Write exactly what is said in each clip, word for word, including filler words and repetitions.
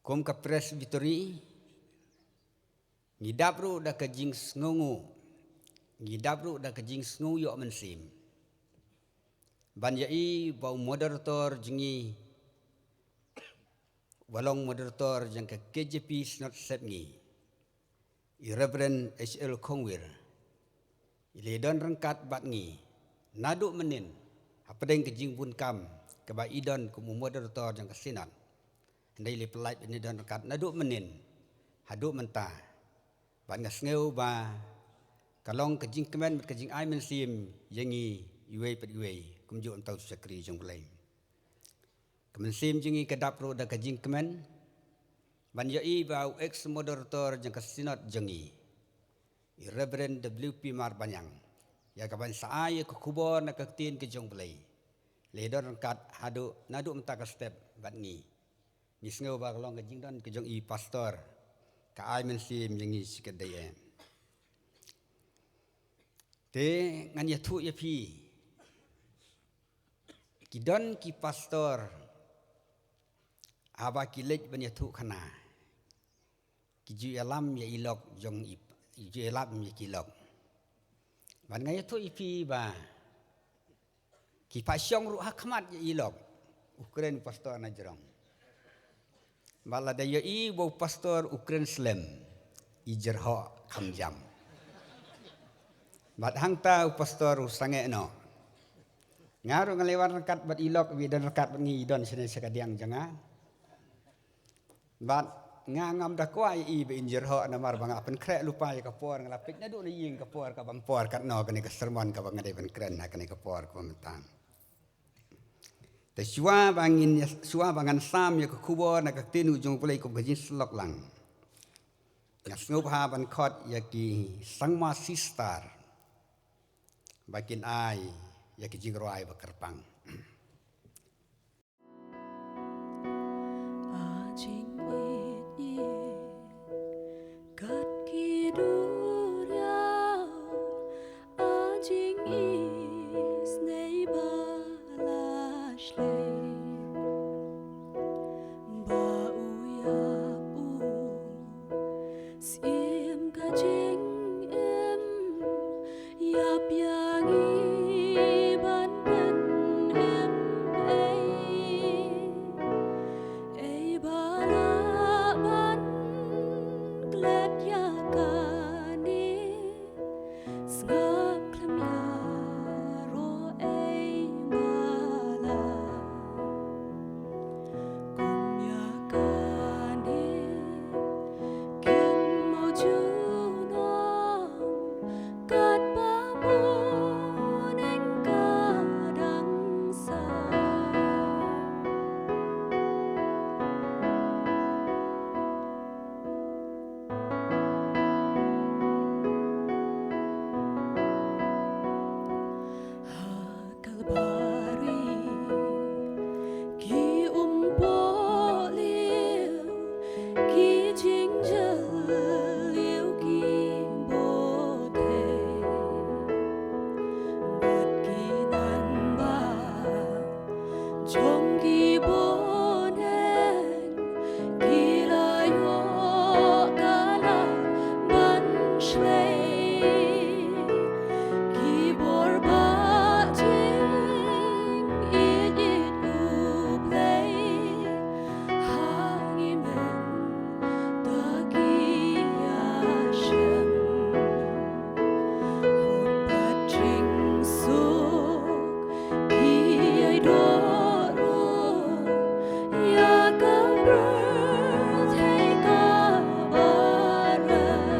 Kum ka Presbytery, ngi dap ruh da ka jingsngew, ngi dap ruh da ka jingsngew ïoh mynsiem ban ïohi ba u moderator jong ngi, ba long moderator jong ka K J P Synod Sepngi, i Reverend H L Khongwir, i la don ryngkat bad ngi naduh mynnin, hapdeng ka jingbun kam kaba i don kum u moderator jong ka Synod. Hynrei i la pyllait ban ïadon ryngkat naduh mynnin haduh mynta. Bad nga sngew ba ka long ka jingkmen bad ka jingai mynsiem ïa ngi iwei pa iwei, kumjuh mynta u shakri jong U Blei. Ka mynsiem jong ngi ka dap ruh da ka jingkmen ban ïohi ba u ex moderator jong ka Synod jong ngi, i Reverend W P Marbaniang, ïa kaban sa ai ïa ka khubor na ka ktien ka jong U Blei, la don ryngkat haduh naduh mynta ka step bad ngi. Ngi sngew ba ka long ka jingdon ka jong i pastor ka ai mynsiem ïa ngi shikatdei. Te ngan ïathuh ïa phi, ki don ki pastor, haba ki leit ban ïathuh khana, ki ju ïalam ïa i lok jong i, ki ju ïalam ïa ki lok. Bad nga ïathuh ïa phi ba ki pashong ruh ha khmat ïa i lok, u kren pastor na jrong. Bad lada ïohi ba u pastor u kren slem, i jyrhoh kham jam. Bad hangta u pastor u sangeh noh. Nga ruh nga la wan ryngkat bad i lok, i don ryngkat bad ngi, i don shane sha ka diang jong nga. Bad nga ngam da kwah ïa i ba in jyrhoh namar ba nga pynkhreh lypa ïa ka por, nga la peit naduh na ïing ka por kaba ym por katno kane ka sermon kaba nga dei ban kren ha kane ka por kaba mynta. Te shuwa ba ngin, shuwa ba ngan sam ïa ka khubor na ka ktien u jong U Blei kum ka jingsyllok lang, nga sngewbha ban khot ïa ki sangma sister ba kin ai ïa ki jingrwai ba kyrpang. A jingïeit kat ki duriaw, a jingisynei ba la shlei, ba u ïap u Syiem ka jingim ïap ïa ngi ban pynim ei, ei ba lah ban klet ïa kane. Sngap khlem ïaroh ei ba lah kum ïa kane. Kin mawjud ong katba mo neng ka dang sa. Ha Kalbari ki um poh liu, ki jingjel liu ki bothei, bad ki nang ba jong ki bohneng ki la ïoh ka la ban shlei. Ki bor ba jingïeit ïeit U Blei ha ngi mynta ki ïashem. Hok bad jingsuk ki ïai doh ruh ïa ka pyrthei kaba rem.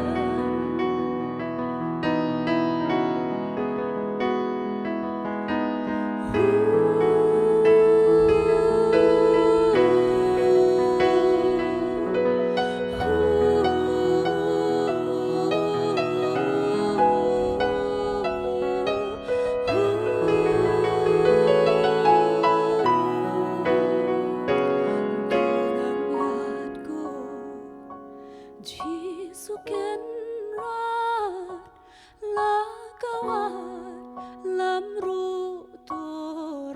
Jisu Kynrad la ka wad lam ruh to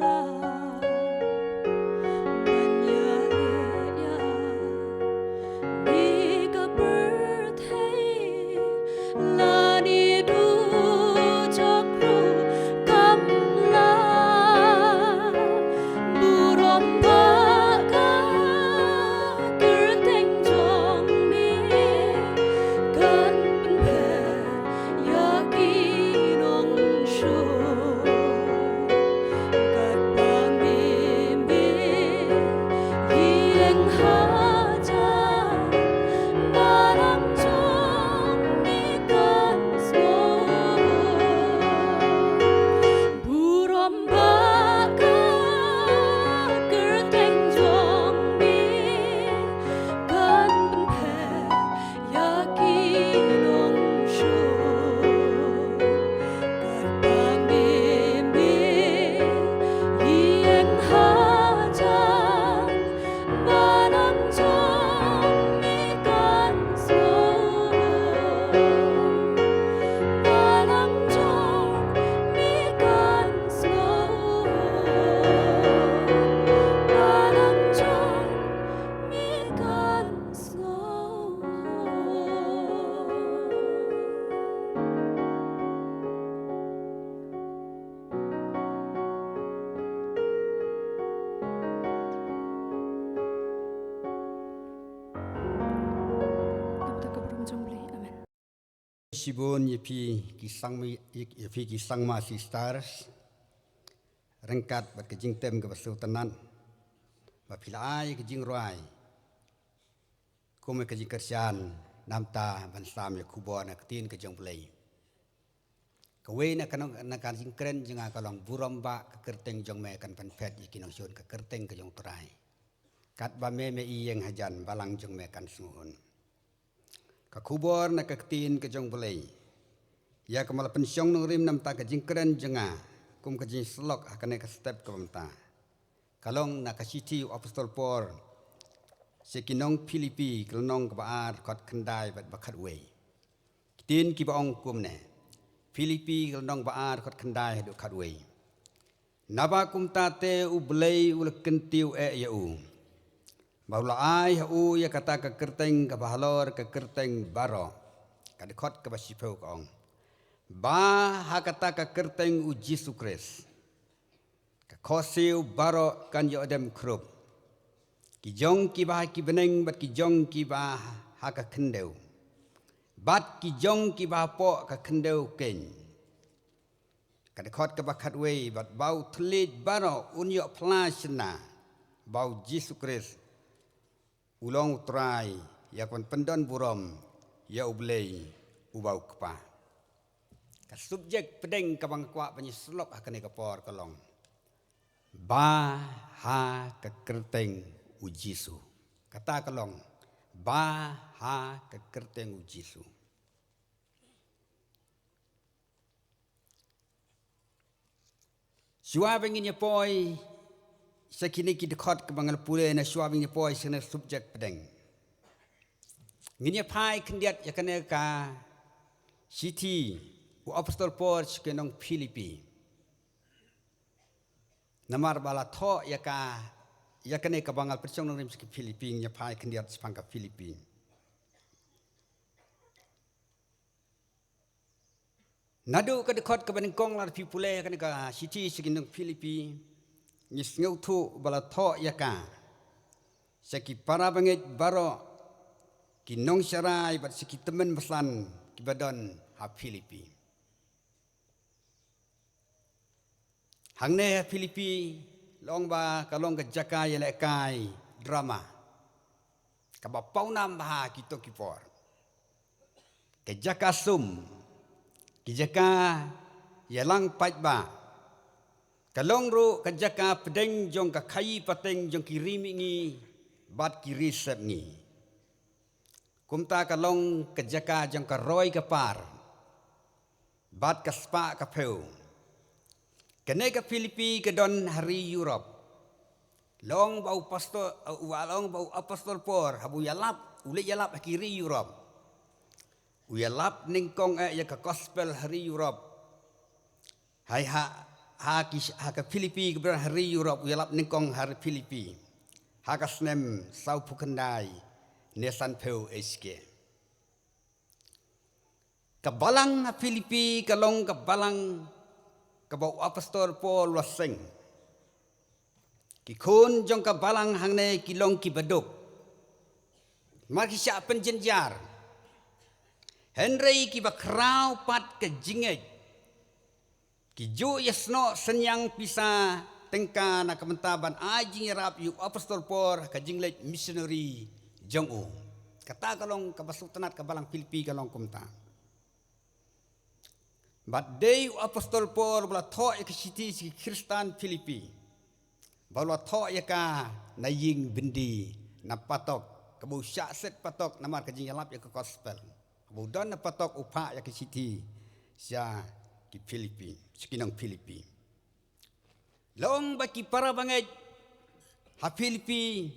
rad. Ban ïa leh ïa Shibun ïa phi ki sangma, ïa phi ki sangma sisters, ryngkat bad ka jingtem kaba sngewtynnat ba phi la ai ka jingrwai kum ka jingkyrshan namar ban sam ïa ka khubor na ka ktien ka jong U Blei. Kawei na ka nong, na ka jingkren jong nga ka long burom ba ka kyrteng jong me kan pynphet ïa ki nongshun ka kyrteng ka jong U Trai. Katba me me ïeng hajan balang jong me kan sngewhun. Ka khubor na ka ktien ka jong U Blei ïa kaba la pynshong nongrim namar ka jingkren jong nga kum ka jingsyllok ha kane ka step kaba mynta ka long na ka shithi u apostol Paul sha ki nong Philippi, ka lynnong kaba ar, dkhot khyndai bad ba khatwei. Ki ktien kiba ong kumne. Philippi, ka lynnong ba ar, dkhot khyndai haduh khatwei. Naba kumta te U Blei u la kyntiew eh ïa u ba u la ai ha u ïa kata ka kyrteng kaba halor ka kyrteng baroh, ka dkhot kaba shiphew ka ong, ba ha kata ka kyrteng U Jisu Khrist ka khohsiew baroh kan ïoh dem khrup, ki jong kiba ha ki bneng bad ki jong kiba ha ka khyndew, bad ki jong kiba hapoh ka khyndew keiñ. Ka dkhot kaba khatwei, bad ba u thylliej baroh un ïoh phla shynna ba U Jisu Khrist u long U Trai, ïa kaban pyndon burom ïa U Blei uba U Kpa. Ka subject pdeng kaba nga kwah ban ïa syllok ha kane ka por ka long ba ha ka kyrteng U Jisu. Kata ka long ba ha ka kyrteng U Jisu. Shuwa ba ngin ïa poi sha kine ki dkhot kaba nga la pule, na shuwa ba ngin ïa poi sha kane ka subject pdeng, ngin ïa phai khyndiat ïa kane ka shithi u apostol Paul sha ki nong Philippi. Namar ba la thoh ïa ka, ïa kane kaba nga la pynshong nongrim sha ki Philippi, ngin ïa phai khyndiat shaphang ka Philippi. Naduh ka dkhot kaba nyngkong lada phi pule kane ka shithi sha ki nong Philippi, ngi sngewthuh ba la thoh ïa ka sha ki para bangeit baroh, ki nongsharai bad sha ki tymmen basan kiba don ha Philippi. Hangne ha Philippi, long ba ka long ka jaka ïalehkai drama kaba pawnam bha ha kito ki por. Ka jaka sum, ka jaka ïalang paidbah, ka long ruh ka jaka pdeng jong ka khaïi pateng jong ki ri mihngi bad ki ri sepngi. Kumta ka long ka jaka jong ka roi ka par bad ka spah ka phew. Kane ka Philippi ka don ha ri Europe. Long ba u pastor, u, long ba u apostol Paul haba u ïalap, u leit ïalap ha ki ri Europe, u ïalap nyngkong eh ïa ka gospel ha ri Europe. Hai ha, ha ki, ha ka Philippi kaba don ha ri Europe, u ïalap nyngkong ha ri Philippi ha ka snem sawphew khyndai ne sanphew H K. Ka balang ha Philippi ka long ka balang kaba u apostol Paul u la seng. Ki khun jong ka balang hangne ki long kiba duk. Namar ki shah pynjynjar. Hynrei kiba khraw pat ka jingngeit, ki ju ïasnoh synñiang pisa tyngka na ka bynta ban ai jingïarap ïa u apostol Paul ha ka jingleit missionary jong u. Kata ka long kaba sngewtynnat, ka balang Philippi ka long kumta. Bad dei u apostol Paul ba la thoh ïa ka shithi sha ki Khristan Philippi, ba la thoh ïa ka na ïing byndi, na patok, kaba u shah set patok namar ka jingïalap ïa ka gospel. Haba u don na patok u phah ïa ka shithi sha ki Philippi, sha ki nong Philippi. Long ba ki para bangeit ha Philippi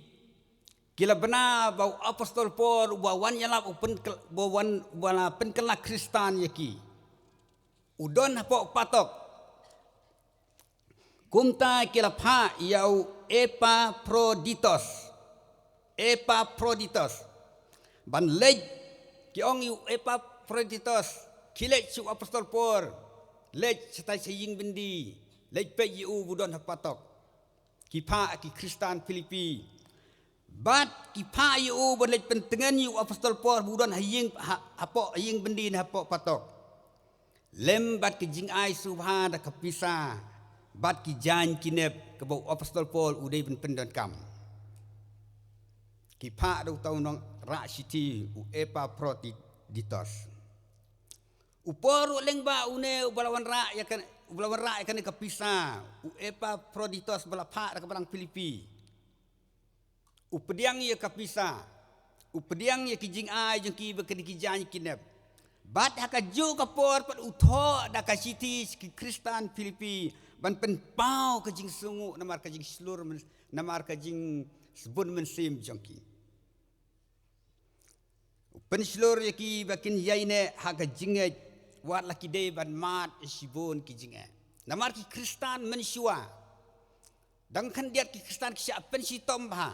ki la bna ba u apostol Paul uba wan ïalap, u pynkylla, uba wan, uba la pynkylla Khristan ïa ki, u don hapoh patok. Kumta ki la phah ïa u Epaphroditus. Epaphroditus. Ban leit, ki ong ïa u Epaphroditus, khie leit sha u apostol Paul, leit shatai sha ïing byndi, leit peit ïa u ba u don ha patok. Ki phah ki Khristan Philippi Bad ki phah ïa u ban leit pyntngen ïa u apostol Paul ba u don ha ïing, ha, hapoh ïing byndi ne hapoh patok, lem bad ki jingai sngewbha da ka pisa bad ki jaiñ ki nep kaba u apostol Paul u dei ban pyndonkam. Ki phah da uta u nongrah shithi u Epaphroditus. U Paul ruh lyngba une uba la wanrah ïa kane, uba la wanrah ïa kane ka pisa, u Epaphroditus ba la phah da ka balang Philippi. U pdiang ïa ka pisa, u pdiang ïa ki jingai jong ki bad ki jaiñ ki nep. Bad ha kajuh ka por pat u thoh da ka shithi sha ki Khristan Philippi ban pynpaw ka jingsngewnguh namar ka jingshlur myn-, namar ka jingsbun mynsiem jong ki. U pynshlur ïa ki ba kin ïaineh ha ka jingngeit wat la ki dei ban mad shibun ki jingeh. Namar ki Khristan mynshuwa, dang khyndiat ki Khristan ki shah pynshitom bha.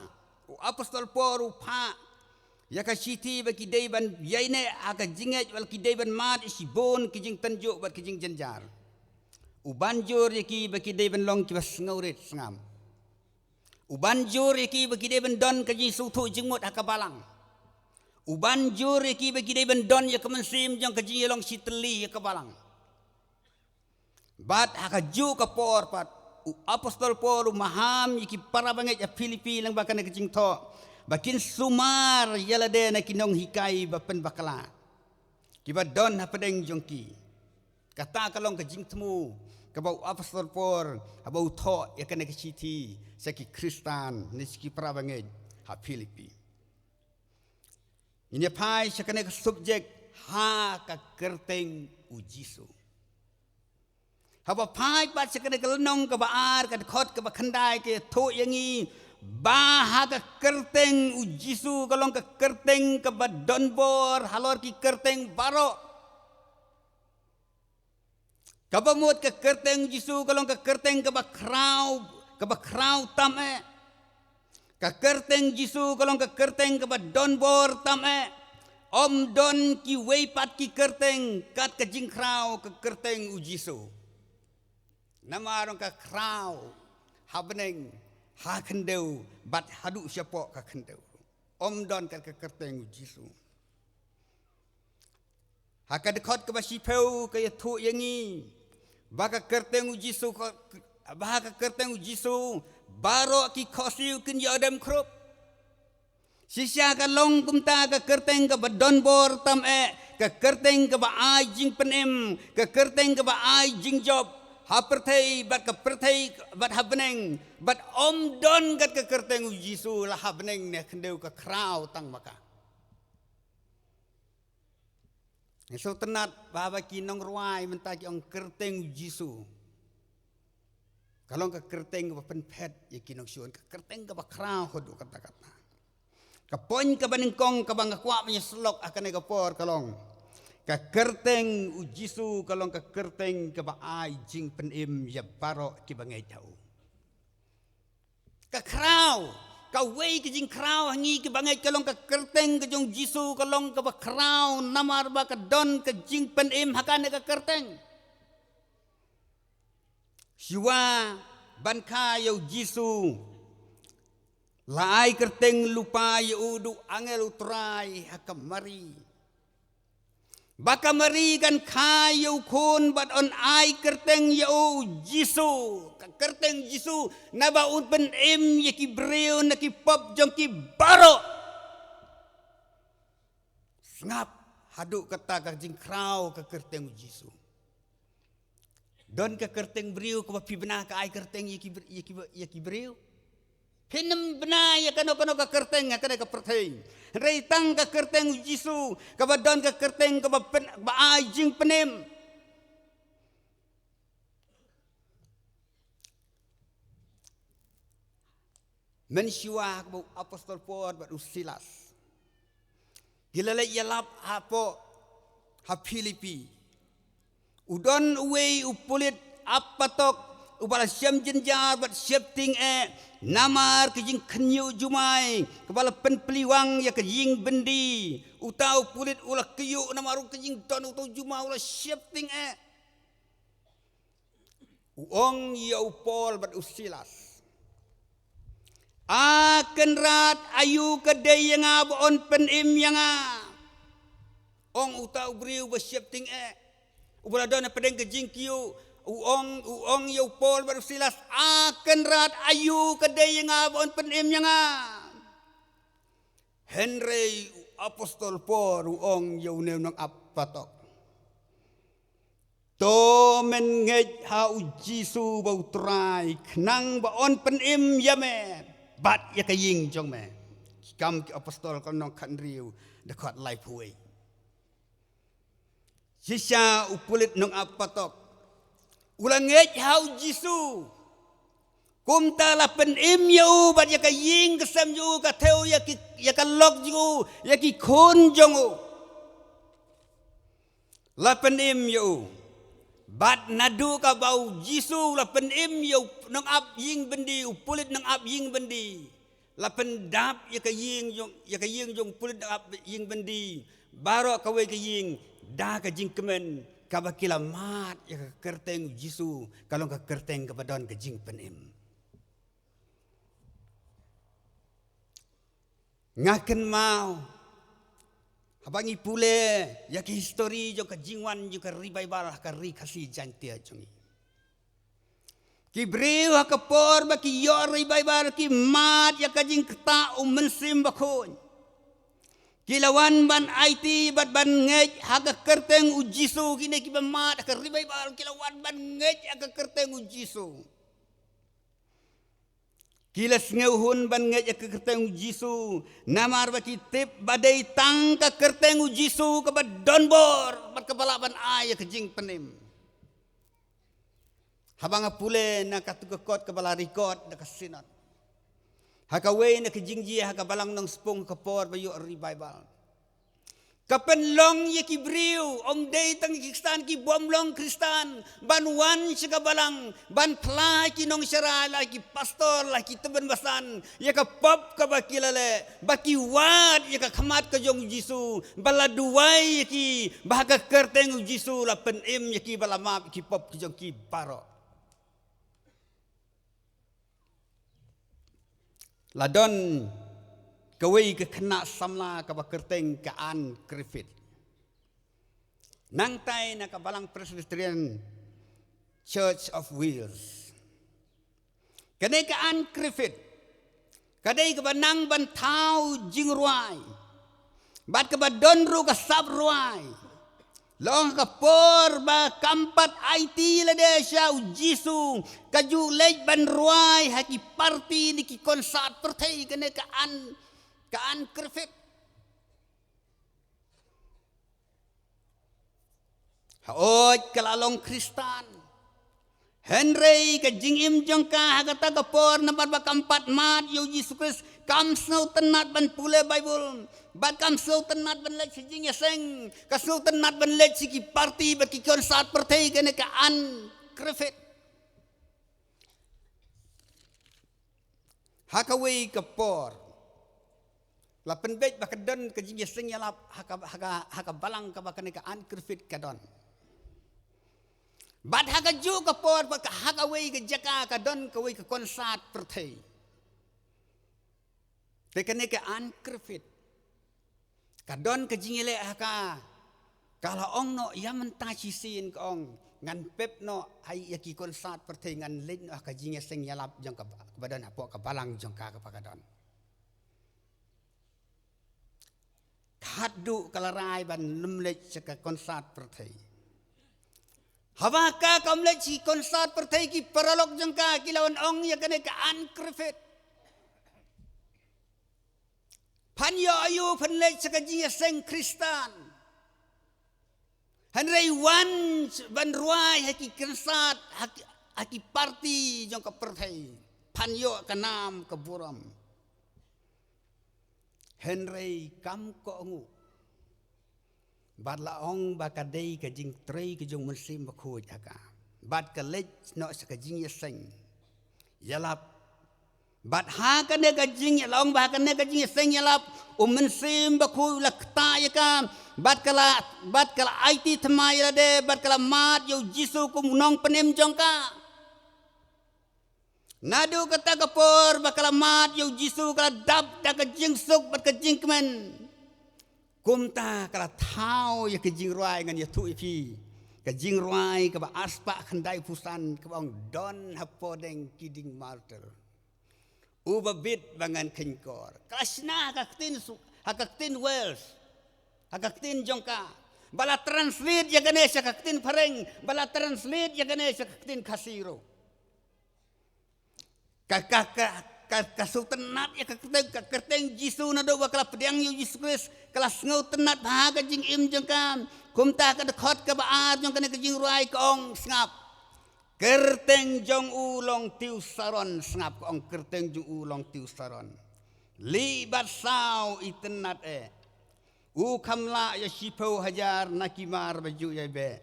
U apostol Paul u phah ïa ka shithi ba ki dei ban ïaineh ha ka jingngeit wat la ki dei ban mad shibun ki jingtynjuh bad ki jingjynjar. U ban jur ïa ki ba ki dei ban long kiba sngewrit sngam. U ban jur ïa ki ba ki dei ban don ka jingsngewthuh jingmut ha ka balang. U ban jur ïa ki ba ki dei ban don ïa ka mynsiem jong ka jingïalong shitylli ïa ka balang. Bad ha kajuh ka por pat u apostol Paul u maham ïa ki para bangeit ha Philippi lyngba kane ka jingthoh ba kin sumar ïa lade na ki nonghikai ba pynbakla kiba don hapdeng jong ki. Kata ka long ka jingthmu kaba u apostol Paul haba u thoh ïa kane ka shithi sha ki Khristan ne sha ki para bangeit ha Philippi. Ngin ïa phai sha kane ka subject ha ka kyrteng u Jisu. Haba phai pat sha kane ka lynnong kaba ar, ka dkhot kaba khyndai ka ïathuh ïa ngi ba ha ka kyrteng u Jisu ka long ka kyrteng kaba donbor halor ki kyrteng baroh. Kaba mut ka kyrteng u Jisu ka long ka kyrteng kaba khraw, kaba khraw tam eh. Ka kyrteng Jisu ka long ka kyrteng kaba donbor tam eh. Ym don kiwei pat ki kyrteng kat ka jingkhraw ka kyrteng u Jisu. Namar ong ka khraw ha bneng, ha khyndew bad haduh shapoh ka khyndew. Ym don kat ka kyrteng u Jisu. Ha ka dkhot kaba shiphew ka ïathuh ïa ngi ba ka kyrteng u Jisu ka, ba ha ka kyrteng u Jisu baroh ki khohsiew kin ïoh dem khrup. Shisha ka long kumta ka kyrteng kaba donbor tam eh, ka kyrteng kaba ai jingpynim, ka kyrteng kaba ai jingjop ha pyrthei bad ka pyrthei bad ha bneng, bad ym don kat ka kyrteng u Jisu la ha bneng ne khyndew, ka khraw tang ma ka. Ngi sngewtynnat ba haba ki nongrwai mynta ki ong kyrteng u Jisu ka long ka kyrteng kaba pynphet ïa ki nongshun, ka kyrteng kaba khraw haduh katta katta. Ka point kaba nyngkong kaba nga kwah ban ïa sylok ha kane ka por ka long ka kyrteng u Jisu ka long ka kyrteng kaba ai jingpynim ïa baroh kiba ngeit ha u. Ka khraw, kawei ka jingkhraw ha ngi kiba ngeit ka long ka kyrteng ka jong u Jisu ka long kaba khraw namar ba ka don ka jingpynim ha kane ka kyrteng. Shuwa ban kha ïa u Jisu la ai kyrteng lypa ïa u da u angel u Trai ha ka Mari. Ba ka Mari kan kha ïa u khun bad yn ai kyrteng ïa u Jisu. Ka kyrteng Jisu naba un pynim ïa ki briew na ki pop jong ki baroh. Sngap haduh katta ka jingkhraw ka kyrteng u Jisu. Don ka kyrteng briew kaba phi bna ka ai kyrteng ïa ki br-, ïa ki, ïa ki briew? Phin ym bna ïa kano kano ka kyrteng ha kane ka pyrthei. Hynrei tang ka kyrteng u Jisu kaba don ka kyrteng kaba pyn-, ba ai jingpynim. Mynshuwa kaba u apostol Paul bad u Silas ki la leit ïalap hapoh ha Philippi, u don uwei u pulit ap patok uba la shem jynjar bad sheptieng eh namar ka jingkhynñiuh jumai kaba la pynplie wang ïa ka ïing byndi. Uta u pulit u la kyiuh namar u ka jingdon uta u jumai, u la sheptieng eh. U ong ïa u Paul bad u Silas, A Kynrad, aïu ka dei ïa nga ba yn pynim ïa nga? Ong uta u briew ba sheptieng eh, uba la don hapdeng ka jingkiew, u ong, u ong ïa u Paul bad u Silas, "A Kynrad, aïu ka dei ïa nga ba yn pynim ïa nga?" Hynrei u apostol Paul u ong ïa une u nongap patok, "To men ngeit ha u Jisu ba u Trai, khnang ba yn pynim ïa me bad ïa ka ïing jong me." Ki Kam ki Apostol ka lynnong khathynriew, dkhot laiphew wei. Shisha u pulit nongap patok u la ngeit ha u Jisu. Kumta la pynim ïa u bad ïa ka ïing ka sem jong u, ka thew ïa ki, ïa ka lok jong u, ïa ki khun jong u. La pynim ïa u. Bad naduh kaba u Jisu la pynim ïa u nongap ïing byndi, u pulit nongap ïing byndi, la pyndap ïa ka ïing jong, ïa ka ïing jong u pulit nongap ïing byndi, baroh kawei ka ïing, da ka jingkmen kaba ki la mad ïa ka kyrteng u Jisu, ka long ka kyrteng kaba don ka jingpynim. Nga kynmaw, haba ngi pule ïa ki histori jong ka jingwan jong ka revival ha ka Ri Khasi Jaiñtia jong ngi. Ki briew ha ka por ba ki ïoh revival ki mad ïa ka jingktah u Mynsiem Bakhuid. Ki la wan ban aiti bad ban ngeit ha ka kyrteng u Jisu, kine kiba mad ha ka revival ki la wan ban ngeit ha ka kyrteng u Jisu. Ki la sngewhun ban ngeit ïa ka kyrteng u Jisu, namar ba ki tip ba dei tang ka kyrteng u Jisu kaba don bor bad kaba lah ban ai ïa ka jingpynim. Haba nga pule na katu ka kot kaba la record da ka Synod, ha kawei na ka jingjia ha ka Balang Nongspung ha ka por ba ïoh revival, ka pynlong ïa ki briew, ym dei tang ki Khristan, ki bym long Khristan, ban wan sha ka balang, ban phla ki nongshakri, la ki pastor, la ki tymmen basan, ïa ka pop kaba ki la leh, ba ki wad ïa ka khmat ka jong u Jisu, ba la duwai ïa ki, ba ha ka kyrteng u Jisu la pynim ïa ki, ba la map ïa ki pop ki jong ki baroh. La don kawei ka khynnah samla kaba kyrteng ka Anne Griffith. Nangtai na ka Balang Presbyterian Church of Wales. Kane ka Anne Griffith ka dei kaba nang ban thaw jingrwai, bad kaba don ruh ka sap rwai. Long ka por ba kam pat aiti lade sha u Jisu, ka ju leit ban rwai ha ki party ne ki konsat pyrthei, kane ka Anne, ka Anne Griffith. Hooid ka la long Khristan, hynrei ka jingim jong ka ha kata ka por namar ba kam pat mad ïa u Jisu Khrist, kam sngewtynnat ban pule Baibl, bad kam sngewtynnat ban leit sha jingïaseng, ka sngewtynnat ban leit sha ki party bad ki konsat pyrthei, kane ka Anne Griffith. Ha kawei ka por la pynbeit ba ka don ka jingïaseng ïalap ha ka, ha ka, ha ka balang kaba kane ka Anne Griffith ka don. Bad ha kajuh ka por bad ka, ha kawei ka jaka ka don kawei ka konsat pyrthei. Te kane ka Anne Griffith ka don ka jingïaleh ha ka, ka la ong noh, ïa mynta shisien, ka ong, ngan pep noh ha ïa ki konsat pyrthei, ngan leit noh ha ka jingïaseng ïalap jong ka ba, kaba don hapoh ka balang jong ka kaba ka don. Ka haduh ka la rai ban ym leit sha ka konsat pyrthei. Haba ka kam leit sha ki konsat pyrthei, ki paralok jong ka ki la wan ong ïa kane ka Anne Griffith, phan ïoh aïu phan leit sha ka jingïaseng Khristan, hynrei wan ban rwai ha ki konsat, ha ki, ha ki party jong ka pyrthei, phan ïoh ka nam ka burom. Hynrei kam kohnguh. Bad la ong ba ka dei ka jingtrei ka jong u Mynsiem Bakhuid ha ka. Bad ka leit noh sha ka jingïaseng ïalap. Bad ha kane ka jing, la ong ba ha kane ka jingïaseng ïalap, u Mynsiem Bakhuid u la ktah ïa ka. Bad ka la, bad ka la aiti thymmai ïa lade, bad ka la mad ïa u Jisu kum u nongpynim jong ka. Naduh kata ka por ba ka la mad ïa u Jisu, ka la dap da ka jingsuk bad ka jingkmen. Kumta ka la thaw ïa ka jingrwai, ngan ïathuh ïa phi. Ka jingrwai kaba arspah khyndaiphew san kaba ong, Don ha pdeng ki dieng martyr. Uba bit ba ngan kheiñkor. Ka la shna ha ka ktien su-, ha ka ktien Welsh. Ha ka ktien jong ka. Ba la translate ïa kane sha ka ktien Phareng. Ba la translate ïa kane sha ka ktien Khasi ruh. Ka, ka, ka, ka, ka sngewtynnat ïa ka kyrteng, ka kyrteng Jisu naduh ba ka la pdiang ïa u Jisu Khrist, ka la sngewtynnat bha ha ka jingim jong ka. Kumta ka dkhot kaba ar jong kane ka jingrwai ka ong, sngap. Kyrteng jong u long Tiw Saron, sngap, ka ong, kyrteng jong u long Tiw Saron. Li bad saw itynnat eh. U kham lah ïa shiphew hajar na ki mar ba ju ïai beh.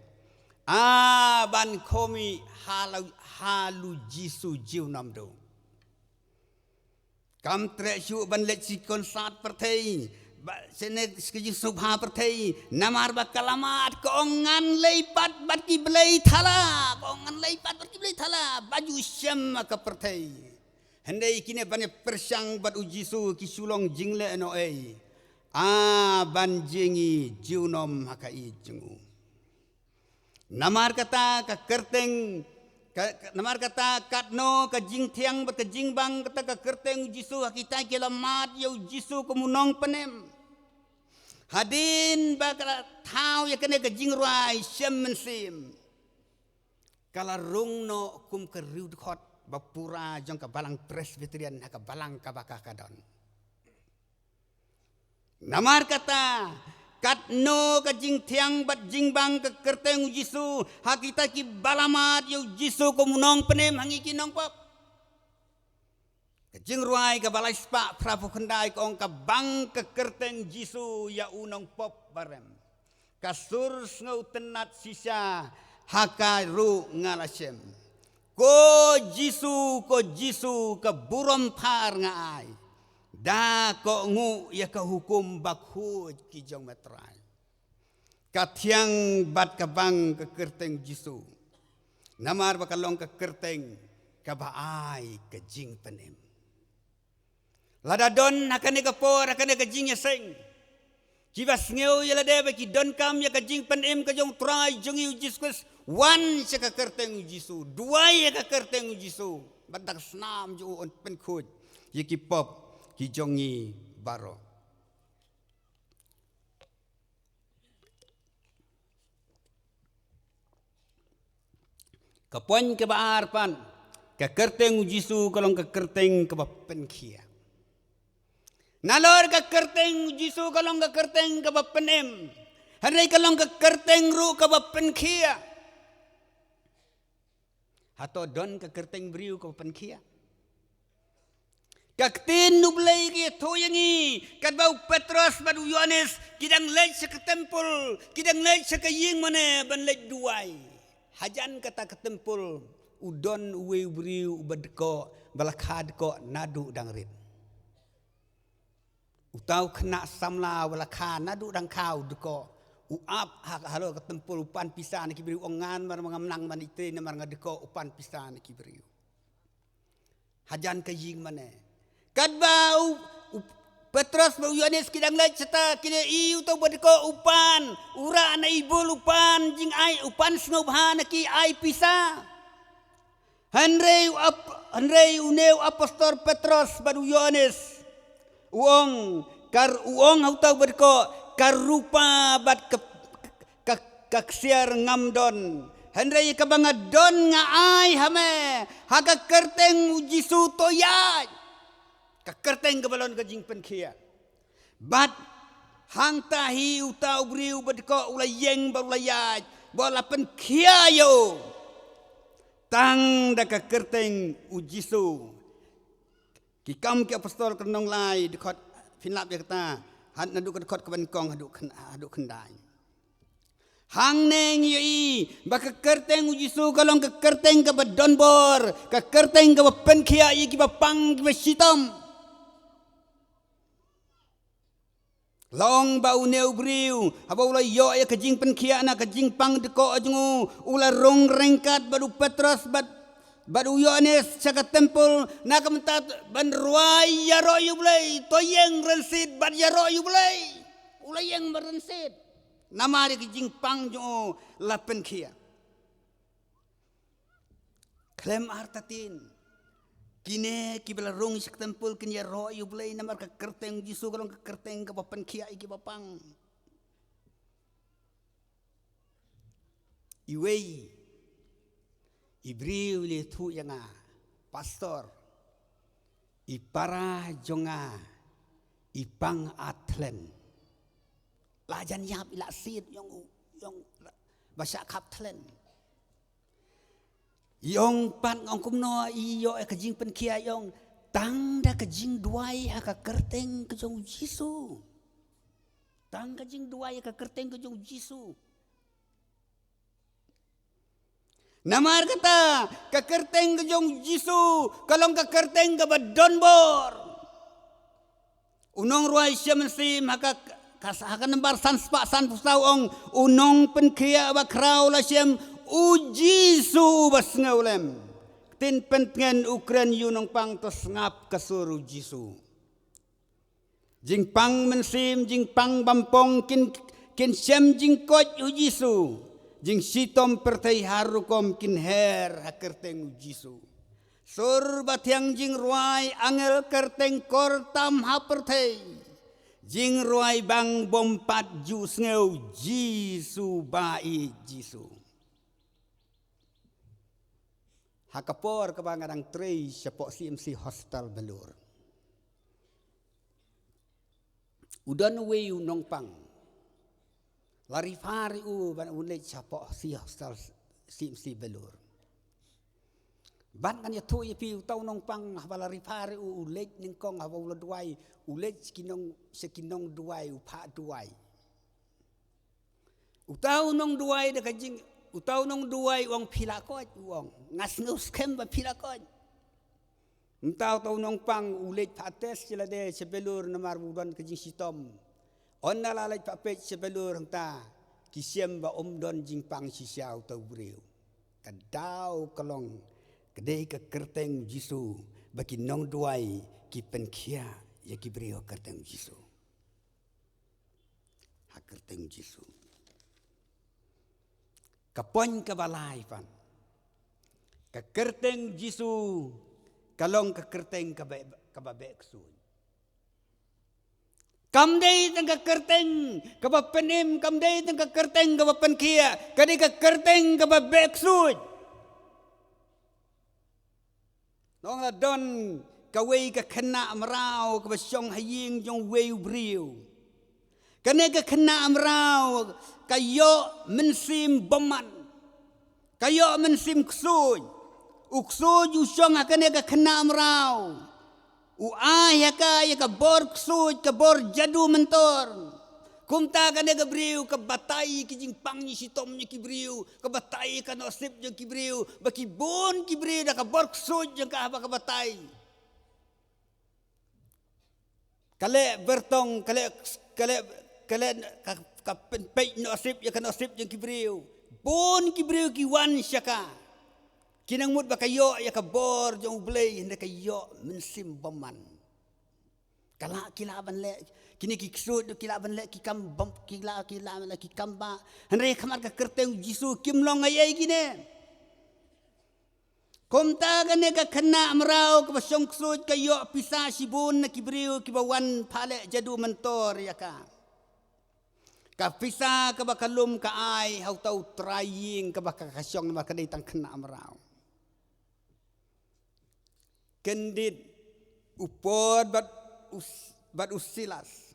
A ban khmih ha la, ha u Jisu junom duh. Kam treh shuh ban leit sha ki concert pyrthei. Ba, shane sha ki jingsngewbha pyrthei. Namar ba ka la mad, ka ong, ngan leit pat bad ki blei thala. Ka ong, ngan leit pat bad ki blei thala. Ba ju shem ha ka pyrthei. Hynrei kine ban ïa pyrshang bad u Jisu ki shu long jingleh noh-ei. A ban jngi junom ha ka ïing jong u. Namar kata ka kyrteng, ka, ka, namar kata katno ka jingthiang bad ka jingbang kata ka kyrteng u Jisu ha kita ki la mad ïa u Jisu kum u nongpynim. Hadien ba ka la thaw ïa kane ka jingrwai shem mynsiem, ka la rung noh kum ka riewdkhot ba pura jong ka balang Presbyterian ha ka balang kaba ka ka don. Namar kata, katno ka jingthiang bad jingbang ka kyrteng u Jisu, ha kita ki ba la mad ïa u Jisu kum u nongpynim ha ngi ki nongpop. Ka jingrwai kaba lai spah phra phew khyndai ka ong, ka bang ka kyrteng Jisu ïa u nongpop barem. Ka sur sngewtynnat shisha ha ka ruh nga la shem. Ko Jisu, ko Jisu, ka burom phar nga ai. Da kohnguh ïa ka hukum bakhuid ki jong me Trai. Ka thiang bad ka bang ka kyrteng Jisu. Namar ba ka long ka kyrteng kaba ai ka jingpynim. Lada don ha kane ka por, ha kane ka jingïaseng, kiba sngew ïa lade ba ki donkam ïa ka jingpynim ka jong u Trai jong ngi u Jisu Khrist, wan sha ka kyrteng u Jisu, duwai ïa ka kyrteng u Jisu, bad da ka snam jong u un pynkhuid ïa ki pop ki jong ngi baroh. Ka point kaba ar pat, ka kyrteng u Jisu ka long ka kyrteng kaba pynkhia. Nalor ka kyrteng u Jisu ka long ka kyrteng kaba pynim, hynrei ka long ka kyrteng ruh kaba pynkhia. Hato don ka kyrteng briew kaba pynkhia? Ka ktien U Blei ka ïathuh ïa ngi, katba u Petros bad u Ïohannes ki dang leit sha ka templ, ki dang leit sha ka ïing mane ban leit duwai. Hajan kata ka templ, u don uwei u briew uba dkoh, ba la kha dkoh naduh dang rit. Uta u khynnah samla uba la kha naduh dang kha u dkoh, u ap ha, halor ka templ, u pan pisa na ki briew, u ong, ngan mar ngam nang ban ïatrei namar nga dkoh, u pan pisa na ki briew. Hajan ka ïing mane. Katba u, u Petros bad u Ïohannes ki dang leit shata, ki la ïohi uta uba dkoh u pan, u rah na ibul u pan, jingai u pan sngewbha na ki, ai pisa. Hynrei u ap-, hynrei une u apostol Petros bad u Ïohannes u ong, kar u ong ha uta uba dkoh, ka rupa bad ka, ka, ka ksiar ngam don. Hynrei kaba nga don nga ai ha me, ha ka kyrteng u Jisu to ïaid. Ka kyrteng kaba long ka jingpynkhiah. Bad hangta hi uta u briew uba dkoh u la ïeng bad u la ïaid, bad la pynkhiah ïa u tang da ka kyrteng u Jisu. Ki Kam ki Apostol ka lynnong lai, dkhot, phin lap ïa kata, ha naduh ka dkhot kaba nyngkong haduh khyn-, haduh khyndai. Hangne ngi ïohi ba ka kyrteng u Jisu ka long ka kyrteng kaba donbor, ka kyrteng kaba pynkhiah ïa kiba pang kiba shitom. La ong ba une u briew, haba u la ïoh ïa ka jingpynkhiah na ka jingpang dkoh jong u, u la rung ryngkat bad u Petros bad Bad u Ïoannis sha ka templ, na ka mynta ban rwai ïaroh ïa u Blei, to ïeng rynsied bad ïaroh ïa u Blei. U la ïeng ba rynsied. Namar ïa ka jingpang jong u la pynkhiah. Khlem artatien, kine kiba la rung sha ka templ kin ïaroh ïa u Blei namar ka kyrteng Jisu ka long ka kyrteng kaba pynkhiah ïa kiba pang. Iwei i briew i la ïathuh ïa nga, Pastor, i para jong nga i pang ar thlen. La jan ïap, i la siat ïong, ïong ba shah khap thlen. I ong pat, nga ong kumno i ïoh ïa ka jingpynkhiah? I ong tang da ka jingduwai ha ka kyrteng ka jong u Jisu. Tang ka jingduwai ha ka kyrteng ka jong u Jisu. Namar kata, ka kyrteng ka jong u Jisu ka long ka kyrteng kaba don bor. U nongrwai Shem Mynsiem ha ka, ka, ha ka nambar san spah san phew saw u ong, u nongpynkhiah ba khraw la shem, u Jisu uba sngewlem. Ktien pyntngen u kren ïa u nongpang, to sngap ka sur u Jisu. Jingpang mynsiem, jingpang bampong kin, kin shem jingkoit u Jisu. Jingshitom pyrthei har rukom kin her ha kyrteng u Jisu. Sur ba thiang jingrwai angel kyrteng kor tam ha pyrthei. Jingrwai bang bym pat ju sngew Jisu ba ïeit Jisu. Ha ka por kaba nga dang trei shapoh C M C Hospital Belur, u don uwei u nongpang. La refer ïa u ban un leit shapoh C Hospital C M C Belur. Bad ngan ïathuh ïa phi, uta u nongpang haba la refer ïa u, u leit nyngkong, haba u la duwai, u leit sha ki nong, sha ki nongduwai, u phah duwai. Uta u nongduwai da ka jing, uta u nongduwai u ong phi la koit, u ong. Nga sngew skhem ba phi la koit. Mynta uta u nongpang u leit phah test sha lade sha Belur namar u don ka jingshitom. Ynda la leit phah peit sha Belur hangta, ki shem ba um don jingpang shisha uta u briew. Ka daw ka long, ka dei ka kyrteng Jisu, ba ki nongduwai ki pynkhiah ïa ki briew ha kyrteng Jisu. Ha kyrteng Jisu. Ka point kaba lai pat, ka kyrteng Jisu ka long ka kyrteng kaba, kaba beh ksuid. Kam dei tang ka kyrteng kaba pynim, kam dei tang ka kyrteng kaba pynkhiah, ka dei ka kyrteng kaba beh ksuid. Nong la don kawei ka khynnah mraw kaba shong ha ïing jong uwei u briew. Kane ka khynnah mraw ka ïoh mynsiem bymman. Ka ïoh mynsiem ksuid. U ksuid u shong ha kane ka khynnah mraw. U ai ha ka ïa ka bor ksuid, ka bor jadu myntor. Kumta kane ka briew ka batai ki jingpang jingshitom jong ki briew, ka batai ka nusip jong ki briew, ba ki bun ki briew da ka bor ksuid jong ka ba ka batai. Ka leh byrtong, ka leh, ka leh, ka leh, ka, ka pynpeit nusip ïa ka nusip jong ki briew. Bun ki briew ki wan sha ka. Ki nang mut ba ka ïoh ïa ka bor jong U Blei, hynrei ka ïoh mynsiem bymman. Ka lah, ki lah ban leh, kine ki ksuid ki lah ban leh ki kam bym, ki lah, ki lah ban leh ki kam bah. Hynrei ha khmat ka kyrteng Jisu kim long ei ei kine. Kumta kane ka khynnah mraw kaba shong ksuid ka ïoh pisa shibun na ki briew kiba wan phah leh jadu myntor ïa ka. Ka pisa kaba ka lum ka ai ha uta u trai ïing kaba ka, ka shong, namar ka dei tang khynnah mraw. Kyndit u Paul bad u S-, bad u Silas.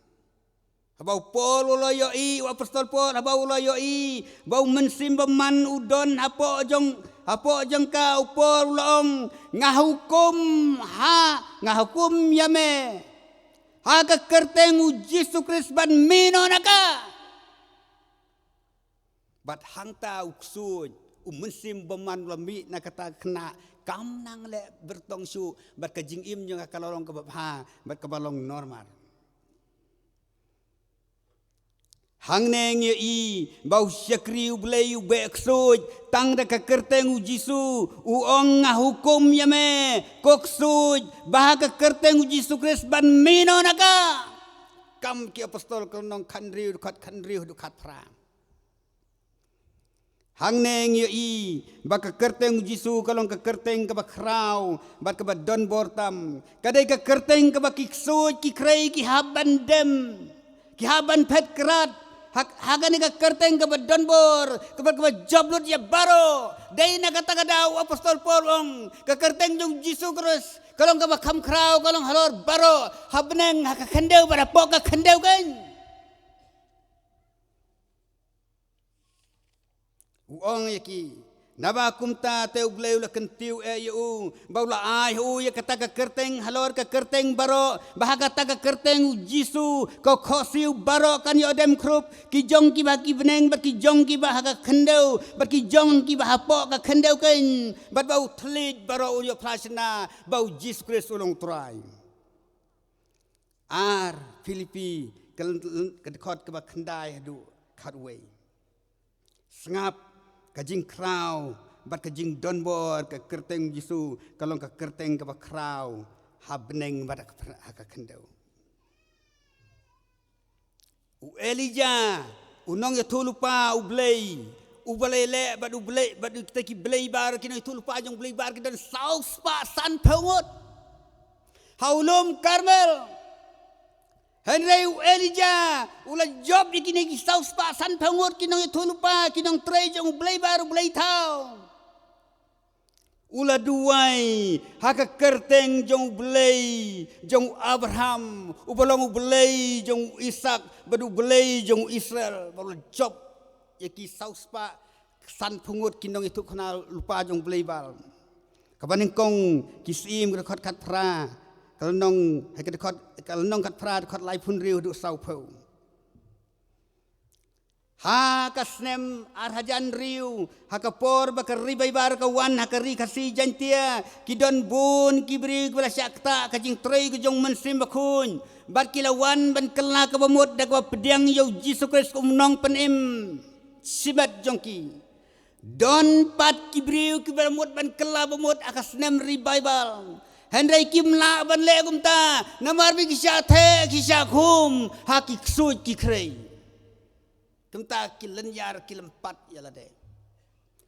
Haba u Paul u la ïohi, u apostol Paul, haba u la ïohi ba u mynsiem bymman u don hapoh jong, hapoh jong ka, u Paul u la ong, "Nga hukum ha, nga hukum ïa me ha ka kyrteng u Jisu Khrist ban mih noh na ka." Bad hangta u ksuid, u mynsiem bymman u la mih na kata ka khynnah, kam nang leh byrtong shuh, bad ka jingim jong ka ka la long kaba bha, bad kaba long normal. Hangne ngi ïohi ba u shakri u Blei u beh ksuid tang da ka kyrteng u Jisu, u ong, nga hukum ïa me, ko ksuid, ba ha ka kyrteng u Jisu Khrist ban mih noh na ka. Kam ki Apostol ka lynnong khathynriew, dkhot khathynriew haduh khatphra. Hangne ngi ïohi ba ka kyrteng u Jisu ka long ka kyrteng kaba khraw bad kaba donbor tam. Ka dei ka kyrteng kaba ki ksuid ki khrei ki hap ban dem, ki hap ban phet krat. Ha, ha kane ka kyrteng kaba donbor, kaba, kaba jop lut ïa baroh. Dei na kata ka daw u Apostol Paul u ong, ka kyrteng jong u Jisu Khrist ka long kaba kham khraw, ka long halor baroh, ha bneng, ha ka khyndew bad hapoh ka khyndew kein. U ong ïa ki, naba kumta te u Blei u la kyntiew eh ïa u, ba u la ai ha u ïa kata ka kyrteng halor ka kyrteng baroh, ba ha kata ka kyrteng u Jisu ka khohsiew baroh kan ïoh dem khrup, ki jong kiba ha ki bneng bad ki jong kiba ha ka khyndew bad ki jong kiba hapoh ka khyndew kein, bad ba u thylliej baroh un ïoh phla shynna ba u Jisu Khrist u long u Trai. Ar Philippi ka, ka dkhot kaba khyndai haduh khatwei. Sngap, ka jingkhraw bad ka jingdonbor ka kyrteng Jisu ka long ka kyrteng kaba khraw ha bneng bad ha ka, ha ka khyndew. U Elijah, u nongïathuhlypa u Blei, u Blei leh bad u Blei, bad kita ki blei bar, ki nongïathuhlypa jong u Blei bar, ki don saw spah sanphew ngut ha u lum Karmel. Hynrei u Elijah u la jop ïa kine ki saw spah sanphew ngut ki nongïathuhlypa, ki nongtrei jong u Blei bar, u Blei thaw. U la duwai ha ka kyrteng jong u Blei jong u Abraham, uba long u Blei jong u Isak bad u Blei jong u Israel, ba u la jop ïa ki saw spah sanphew ngut ki nongïathuhkhana lypa jong u Blei bar. Kaba nyngkong Ki Syiem ka dkhot khatphra, ka lynnong, ha ka dkhot, ka lynnong khatphra, dkhot laiphew hynriew haduh sawphew. Ha ka snem ar hajar hynriew, ha ka por ba ka revival ka wan ha ka Ri Khasi Jaiñtia, ki don bun ki briew kiba la shah ktah ka jingtrei ka jong u Mynsiem Bakhuid, bad ki la wan ban kylla kaba mut da kaba pdiang ïa u Jisu Khrist kum u Nongpynim shimet jong ki. Don pat ki briew kiba la mut ban kylla ba mut ha ka snem revival. Hynrei kim lah ban leh kumta, namar ba ki shah theh, ki shah khum ha ki ksuid ki khrei. Kumta ki lynñiar, ki lympat ïa lade.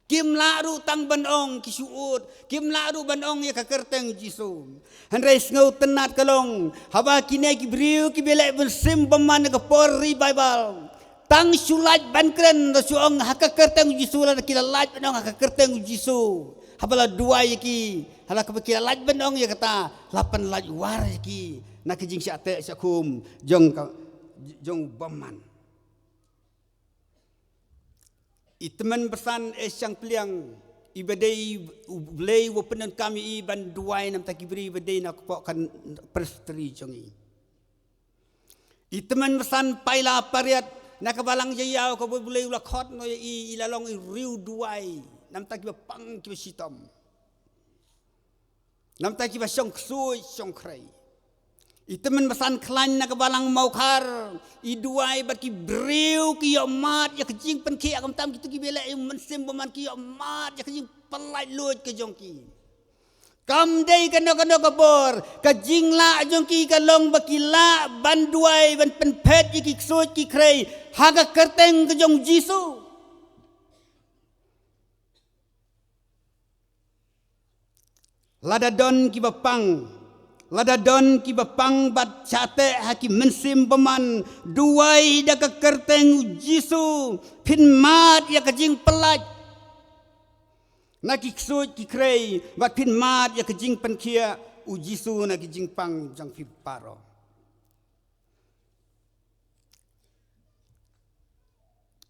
Kim lah ruh tang ban ong ki shu ud, kim lah ruh ban ong ïa ka kyrteng Jisu. Hynrei sngewtynnad ka long, haba kine ki briew kiba leh mynsiem bymman ha ka por revival, tang shu lait ban kren, la shu ong ha ka kyrteng Jisu, lada ki la lait ban ong ha ka kyrteng Jisu. Haba la duwai ïa ki, haba ki la lait ban ong ïa kata, la pynlait war ïa ki na ka jingshah theh shah khum jong ka, jong u bymman. I tymmen basan, e shang pliang, iba dei u Blei uba pyndonkam ïa i ban duwai na bynta ki briew iba dei na ka pok kan presbytery jong i. I tymmen basan, paila pariat, na ka balang Jaïaw kaba u Blei u la khot noh ïa i, i la long i riewduwai na bynta kiba pang kiba shitom. Na bynta kiba shong ksuid shong khrei. I tymmen basan khlaiñ, na ka balang Mawkhar, i duwai bad ki briew ki ïoh mad ïa ka jingpynkhiah, khamtam kito kiba leh ïa u mynsiem bymman, ki ïoh mad ïa ka jingpyllait luid ka jong ki. Kam dei kano kano ka bor, ka jinglah jong ki ka long ba ki lah ban duwai, ban pynphet ïa ki ksuid ki khrei ha ka kyrteng ka jong u Jisu. Lada don kiba pang, lada don kiba pang bad shah theh ha ki mynsiem bymman, duwai da ka kyrteng u Jisu, phin mad ïa ka jingpyllait na ki ksuid ki khrei, bad phin mad ïa ka jingpynkhiah u Jisu na ki jingpang jong phi baroh.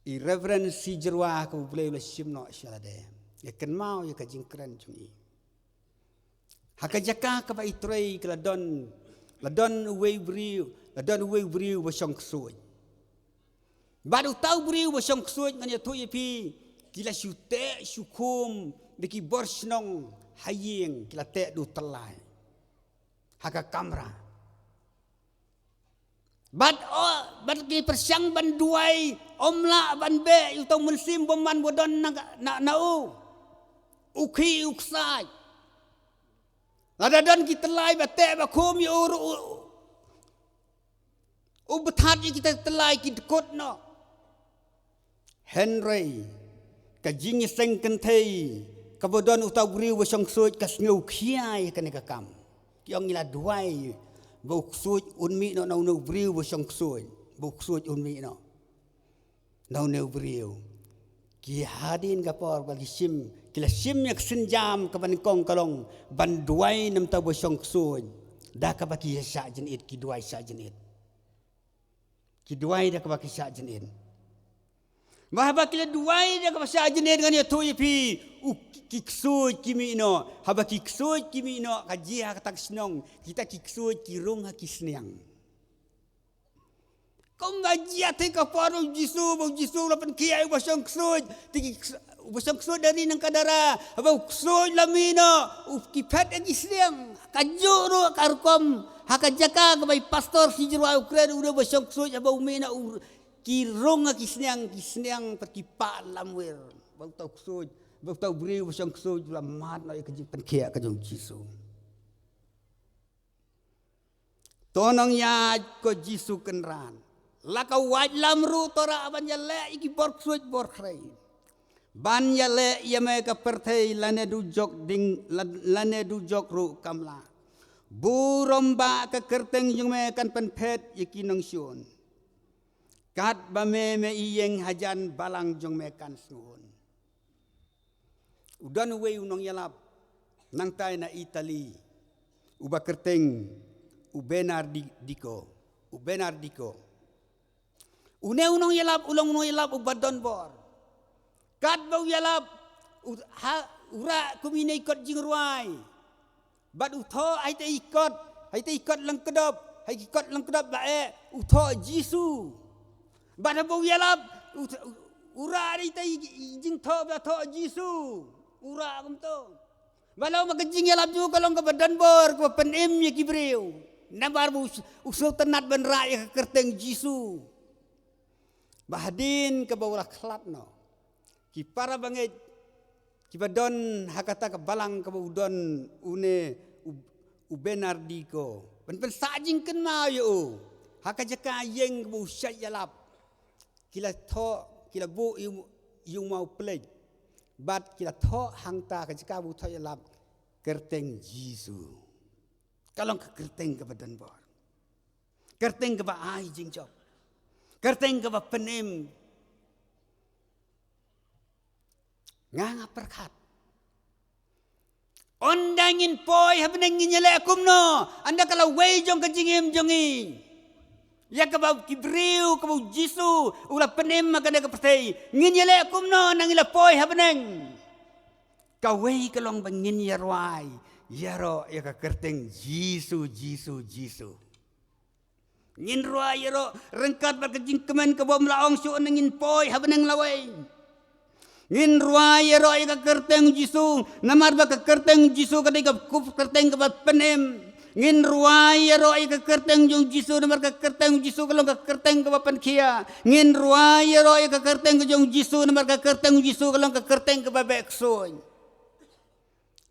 I Reverend C. Jyrwa, kaba u Blei u la shim noh sha lade, ïa kynmaw ïa ka jingkren jong i. Ha ka jaka kaba i trei ka la don, la don uwei u briew, la don uwei u briew ba shong ksuid. Bad uta u briew ba shong ksuid, ngan ïathuh ïa phi, ki la shu theh shu khum da ki bor shnong ha ïing, ki la theh da u tyllai ha ka kamra. Bad o, bad ki pyrshang ban duwai, ym lah ban beh ïa uta u mynsiem bymman ba don na, na, na u. U khih u ksaid. Lada don ki tyllai ba teh ba khum ïa u ruh u, u bthat ïa kita ki tyllai ki dkut noh. Hynrei ka jingïaseng kynthei kaba don uta u briew ba shong ksuid ka sngew khia ïa kane ka kam. Ki ong ngi la duwai ba u ksuid un mih noh na une u briew ba shong ksuid, ba u ksuid un mih noh na une u briew. Ki hadien ka por ba ki shim, ki la shim ïa ka sienjam kaba nyngkong ka long ban duwai na uta uba shong ksuid. Da kaba ki shah jynit, ki duwai shah jynit. Ki duwai da kaba ki shah jynit. Ba haba ki la duwai da kaba shah jynit, ngan ïathuh ïa phi, u ki ksuid ki mih noh. Haba ki ksuid ki mih noh, ka jia ha kata ka shnong, kita ki ksuid ki rung ha ki sniang. Kumba jia te ka por u Jisu, ba u Jisu la pynkhiah ïa uba shong ksuid, te ki ksuid, uba shong ksuid da ri nangka dara, haba u ksuid la mih noh, u ki phet ha ki sniang. Kajuh ruh ka rukom, ha ka jaka kaba i pastor Sijrwai u kren, u dei uba shong ksuid, haba u mih noh u, ki rung ha ki sniang, ki sniang pat ki pah lamwir. Ba uta u ksuid, ba uta u briew uba shong ksuid u la mad noh ïa ka jingpynkhiah ka jong u Jisu. To nongïaid ko Jisu Kynrad, la ka waitlam ruh to rah ban ïaleh ïa ki bor ksuid bor khrei, ban ïaleh ïa me ka pyrthei lane dujok ding, la-, lane dujok ruh kam lah. Burom ba ka kyrteng jong me kan pynphet ïa ki nongshun. Katba me me ïeng hajan balang jong me kan sngew hun. U don uwei u nongïalap nangtai na Italy, uba kyrteng u Bernardi-, dico, u Bernardico. Une u nongïalap u long u nongïalap uba don bor. Katba u ïalap, u, ha, u rah kum ine i kot jingrwai. Bad u thoh ha ita i kot, ha ita i kot lyngkdop, ha i kot lyngkdop ba eh, u thoh Jisu. Bad haba u ïalap, u, u rah ha ita i, i jingthoh ba thoh Jisu. U rah kumto. Ba long ba ka jingïalap jong u ka long kaba don bor, kaba pynim ïa ki briew. Namar ba u, u sngewtynnat ban rah ïa ka kyrteng Jisu. Ba hadien kaba u la khlad noh, ki para bangeit kiba don ha kata ka balang kaba u don une u, u Bernardico, ban pynsah jingkynmaw ïa u ha ka jaka ïeng kaba u shait ïalap, ki la thoh, ki la buh ïa u, ïa u maw plik. Bad ki la thoh hangta ka jaka ba u thoh ïalap, kyrteng Jisu. Ka long ka kyrteng kaba don bor. Kyrteng kaba ai jingjop. Kyrteng kaba pynim. Nga nga pyrkhat, ynda ngin poi ha bneng ngin ïaleh kumno, ynda ka lawei jong ka jingim jong ngi ïa kaba ki briew kaba u Jisu u la pynim ha kane ka pyrthei, ngin ïaleh kumno ynda ngi la poi ha bneng? Kawei ka long ba ngin ïa rwai ïaroh ïa ka kyrteng Jisu, Jisu, Jisu. Ngin rwai ïaroh ryngkat bad ka jingkmen kaba ym lah ong shuh ynda ngin poi ha bneng lawei. Ngin rwai ïaroh ïa ka kyrteng Jisu, namar ba ka kyrteng Jisu ka dei ka kyrteng kaba pynim. Ngin rwai ïaroh ïa ka kyrteng jong Jisu, namar ka kyrteng Jisu ka long ka kyrteng kaba pynkhiah. Ngin rwai ïaroh ïa ka kyrteng jong Jisu, namar ka kyrteng Jisu ka long ka kyrteng kaba beh ksuid.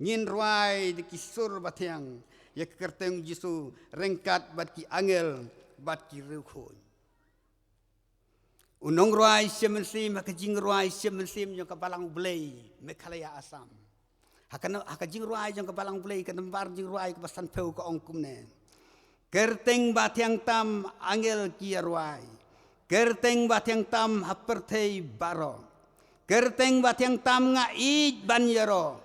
Ngin rwai da ki sur bathiang ïa ka kyrteng Jisu ryngkat bad ki angel bad ki riewkhuid. U nongrwai shemsem ha ka jingrwai shemsem jong ka Balang U Blei, Meghalaya, Assam. Ha ka no-, ha ka jingrwai jong ka Balang U Blei, ka nambar jingrwai kaba sanphew ka ong kumne: Kyrteng bathiang tam angel ki ïa rwai. Kyrteng bathiang tam ha pyrthei baroh. Kyrteng bathiang tam nga ïeit ban ïaroh.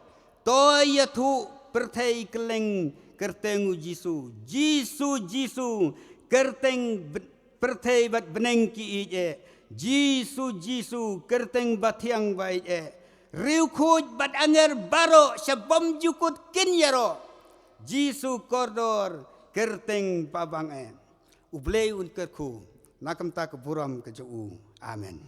To ïathuh pyrthei kylleng kyrteng u Jisu. Jisu, Jisu, kyrteng b-, pyrthei bad bneng ki ïeit eh. Jisu, Jisu, kyrteng bathiang ba ïeit eh. Riewkhuid bad angel baroh sha bymjukut kin ïaroh. Jisu kordor kyrteng ba bang eh. U Blei un kyrkhu na ka bynta ka burom ka jong u. Amen.